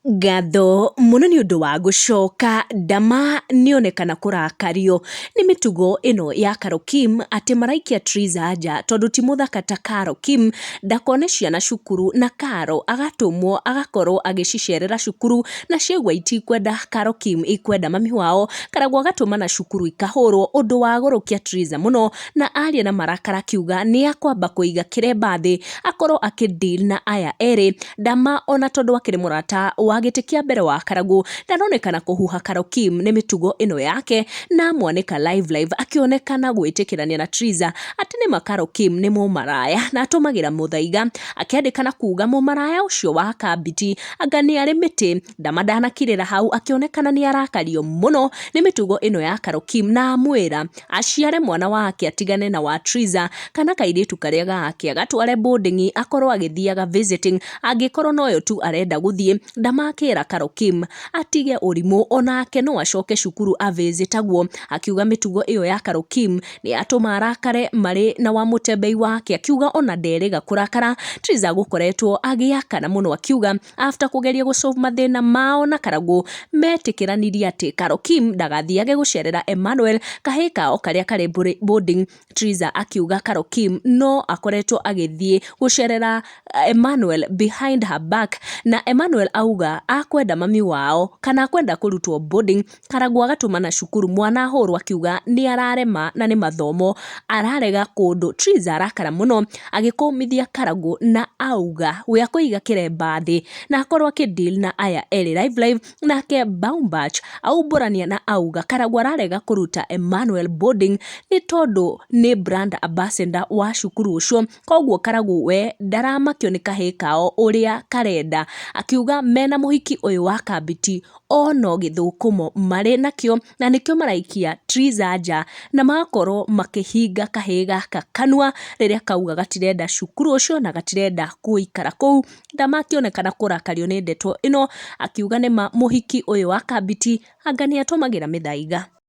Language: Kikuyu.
Ngatho mũno nĩ ũndũ wa gũcoka. Ndama nĩonekana kũrakario nĩ mĩtugo ĩno ya Carol Kim atĩ maraikia Triza nja tondũ ti mũthaka ta Carol Kim, ndakone ciana cukuru na Carol agatũmwo agakorwo agĩcicerera cukuru na ciaigua itikwenda Carol Kim ikwenda mami wao. Karagũ agatũmana cukuru ikahũrwo, ũndũ wagũrũkia Triza mũno na aria na marakara akiuga nĩ akwamba kũiga kĩremba thĩ akorwo akĩ deal na aya erĩ. Ndama ona tondũ akĩrĩ mũrata wa gĩtĩ kĩa mbere wa Karagũ ndaronekana kũhuha Carol Kim nĩ mĩtugo ĩno yake na amwanĩka live live akĩonekana gwĩtĩkĩrania na Triza atĩ nĩma Carol Kim nĩ mũmaraya na atũmagĩra mũthaiga, akĩandĩka na kuga mũmaraya ũcio wa Kambiti anga nĩ arĩ mĩtĩ. Ndama ndanakirĩra hau akĩonekana nĩ arakario mũno nĩ mĩtugo ĩno ya Carol Kim na amwĩra aciare mwana wake atigane na wa Triza kana kairĩtu karĩa gake agatware boarding akorwo agĩthiaga visiting angĩkorwo noyo tu arenda gũthiĩ. Ndama akĩra Carol Kim atige ũrimũ onake no acoke cukuru avisitagwo, akiuga mĩtugo ĩyo ya Carol Kim nĩ yatũma arakare marĩ na wa mũtembei wake, akiuga ona nderĩga kũrakara. Triza gũkoretwo agĩakana mũno akiuga after kũgeria gũ solve mathĩna mao na Karagũ metĩkĩranirie atĩ Carol Kim ndagathiage gũcerera Emmanuel kahĩĩ kao karĩa karĩ boarding. Triza akiuga Carol Kim no akoretwo agĩthiĩ gũcerera Emmanuel behind her back, na Emmanuel auga akwenda mami wao kana akwenda kũrutwo boarding. Karagũ agatũmana cukuru mwana ahũrwo akiuga nĩ ararema na nĩ mathomo ararega kũndũ. Triza arakara mũno agĩkũmithia Karagũ na auga we akũiga kĩremba thĩ na akorwo akĩ deal na aya erĩ live live. Nake Baumbach aumbũrania na auga Karagũ ararega kũruta Emmanuel boarding nĩ tondũ nĩ brand ambassador wa cukuru ũcio, koguo Karagũ we ndaramakio nĩ kahĩĩ kao ũrĩa karenda, akiuga mena mũhiki ũyũ wa Kambiti o no gĩthũkũmo marĩ nakĩo na nĩkĩo maraikia Triza nja na magakorwo makĩhinga kahĩĩ gaka kanua rĩrĩa kauga gatirenda cukuru ũcio na gatirenda gũikara kũu. Ndama akĩonekana kũrakario nĩ ndeto ĩno akiuga nĩma mũhiki ũyũ wa Kambiti anga nĩ atũmagĩra mĩthaiga.